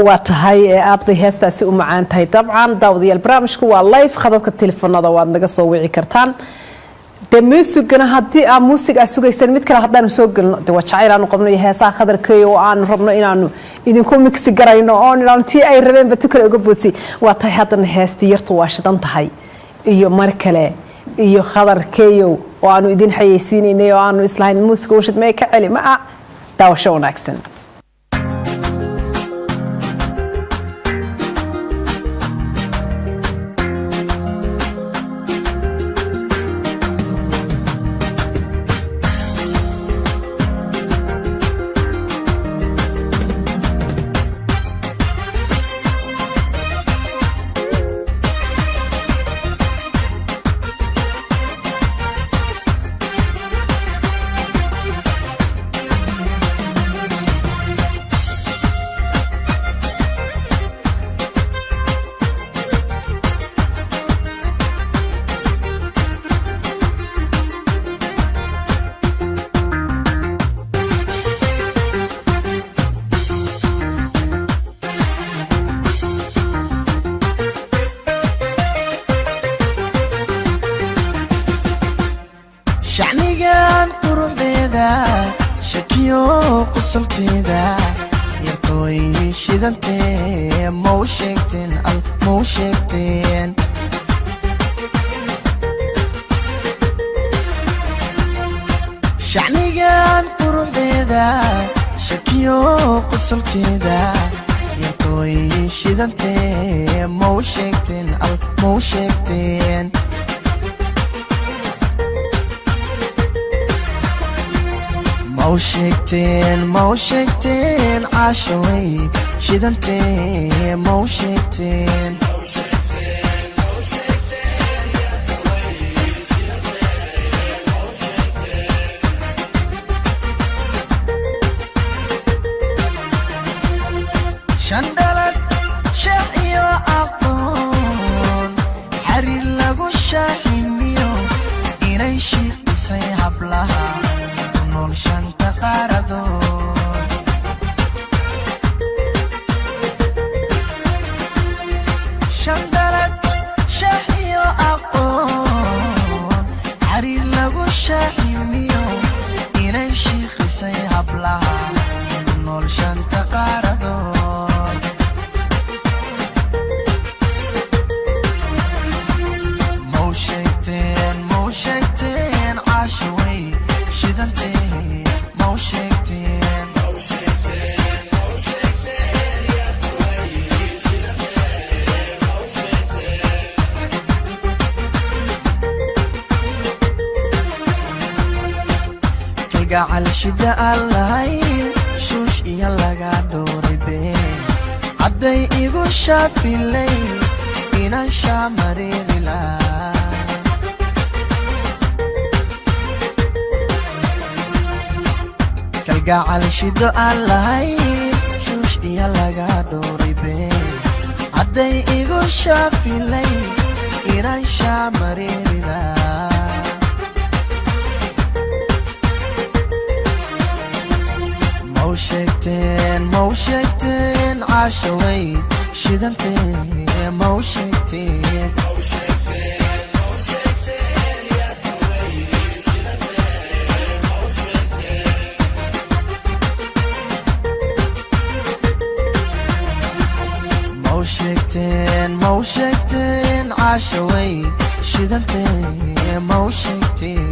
Waa tahay, aad bay heestaasi u macaan tahay. Dabcan, daawadayaal, barnaamijku waa live. Khadadka telefoonada waad naga soo wici kartaan. Dee muusigana haddii aa muusig aa sugaysaan, mid kale haddaanu soo gelno, de waa jacayl aanu qabno iyo heesaha Khadarkeeyo oo aanu rabno inaanu idinku mix garayno oo inaanu tii ay rabeenba tu kale uga boodsay. Waa tahay, haddana heestii Yartu Waa Shidan Tahay iyo mar kale iyo Khadarkeeyow oo aanu idin xayeysiinaynay oo aanu islahayn muusiga ushid mee ka celi ma a. Daawasho wanaagsan. Shacnigan quruxdeeda, shakiyo qosolkeeda, yartooy shidantee, mau sheegteen al, mau sheegteen? Shacnigan quruxdeeda, shakiyo qosolkeeda, yartooy shidantee, mau sheegteen al, mau sheegteen? Mau sheegteen, mau sheegteen, caashaway shidantee, mau sheegteen? Shandalad sheekh iyo aqoon xariir lagu shaaximiyo, inay shiiqisay hablaha ku nool shanta qaaradood. Shandalad sheekh iyo aqoon xariir lagu shaaximiyo, inay shiiqisay hablaha ku nool shanta qaaradood. Mau sheegteen, mau sheegteen, caashaway shidantee, mau sheegteen? Kalgacal shida aan lahayn, shuush iyo laga dhowray been, hadday igu shaafilay inaan shaamariiri lahaa. Kalgacal shido aan lahayn, shuush iyo laga dhowray been, hadday igu shaafilay inaan shaamariiri lahaa. Mau sheegteen, mau sheegteen, caashaway shidantee, mau sheegteen? Mau sheegteen, mau sheegteen, caashaway shidantee, mau sheegteen?